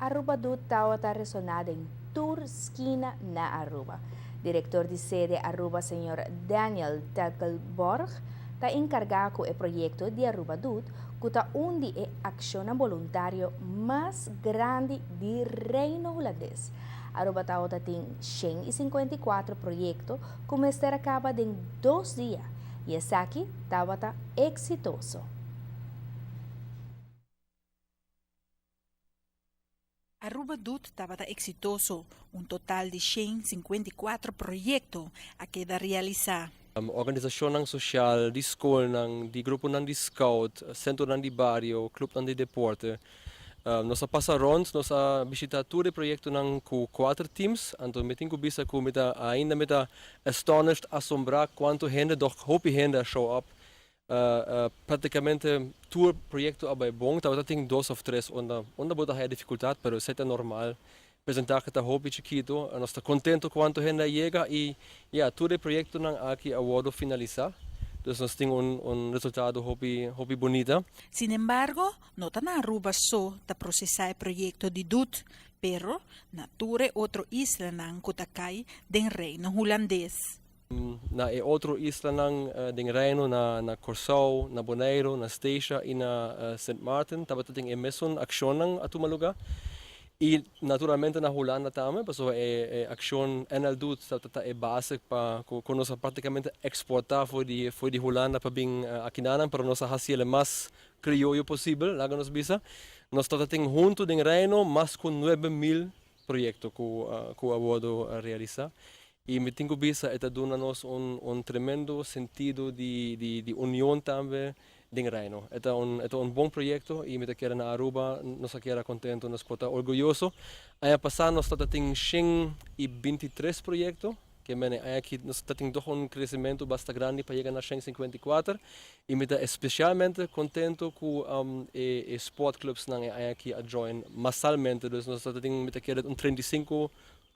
Aruba Doet tawata resona den tur skina na Aruba. Director di sede Aruba señor Daniel Tecklenborg ta encarga cu e proyecto di Aruba Doet cu ta un di e accionnan boluntario mas grandi di Reino Hulandes. Aruba tawata tin 154 proyecto cu mester a caba den dos dia y esaki tawata exitoso. Aruba Doet tabata exitoso, un total di 154 proyecto a keda realisa. Organisacionnan social, di scolnan, di gruponan di scout, centronan di bario, clubnan di deporte. Nos a pasa rond, nos a bishita tur e proyectonan cu cuater teams, anto mi tin cu bisa cu mi ta ainda mi ta astonished, asombra cuanto hende, doch hopi hende a show up. Practicamente tur proyecto a bay bon, tabata tin dos of tres unda unda bo ta haya dificultad, pero esey ta normal. Porcentahe ta hopi chikito, nos ta contento cuanto hende a yega y ya, tur e proyectonan aki a wordo finalisa, dus nos tin un un resultado hopi hopi bunita. Sinembargo, no ta na Aruba so ta procesa e proyecto di Doet, pero na tur e otro islanan cu ta cay den Reino Hulandes. Na e otro islanan den Reino, na Kòrsou, na Boneiru, na Statia i na Sint Maarten tabata tin e mesun akshonnan a tuma lugá. I naturalmente na Hulanda tambe, pasobra e akshon NL Doet tabata ta e base pa ku nos a praktikamente eksportá for di for di Hulanda pa bin akinanan, pero nos a hasi el e mas krioyo posibel, laga nos bisa. Nos tabata tin huntu den Reino mas ku 9000 proyekto ku ku a wòrdu realisá. I mi tin ku bisa e ta duna nos un un tremendo sentido di di di union tambe den Reino. E ta un e ta un bon proyekto i mi ta kere na Aruba nos a keda kontento, nos por ta orguyoso. Aña pasá nos tabata tin 123 proyekto, ke mene aña aki nos ta tin toch un kresementu basta grandi pa yega na 154 i mi ta espesialmente kontento ku e e sportclubsnan e aña aki a join masalmente, dus nos tabata tin mi ta kere un 35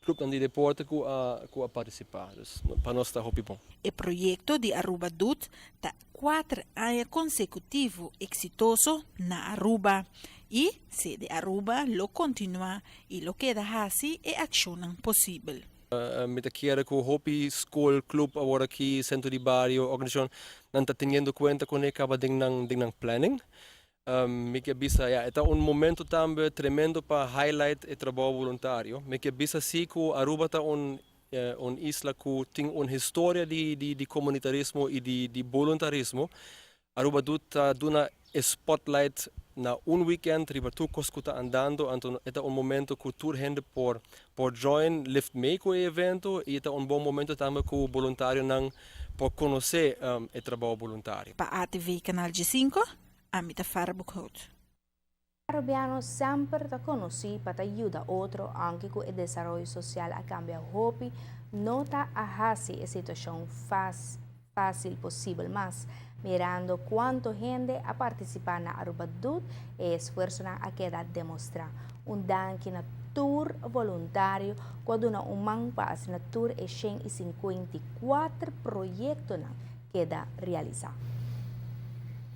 Clubnan di deporte cu a cu a participa, dus pa nos ta hopi bon. E proyecto di Aruba Doet ta cuater aña consecutivo exitoso na Aruba y sede Aruba lo continua y lo keda haci e accionnan posibel. Mi ta kere cu hopi scol, club awor aki, centro di bario, organisacion nan ta teniendo cuenta con e caba den nan den nan planning. Mi ke bisa, ya, e ta un momento tambe tremendo pa highlight e trabou voluntario. Mi ke bisa si ku Aruba ta un un isla ku tin un historia di di di komunitarismo i di di boluntarismo. Aruba Doet ta duna e spotlight na un weekend riba tur kos ku ta andando, anto e ta un momento ku tur hende por por join, lift mee ku e evento i e ta un bon momento tambe ku boluntarionan por konosé e trabou boluntario. Pa ATV Canal 5, Ami ta Farah Boekhout. Arubiano semper ta conoci pa ta yuda otro aunke cu e desaroyo social a cambia hopi no ta a haci e situacion facil posibel mas. Mirando cuanto hende a participa na Aruba Doet e esfuerzonan a keda demostra. Un danki na tur voluntario cu a duna un man pa asina tur e 154 proyectonan keda realisa.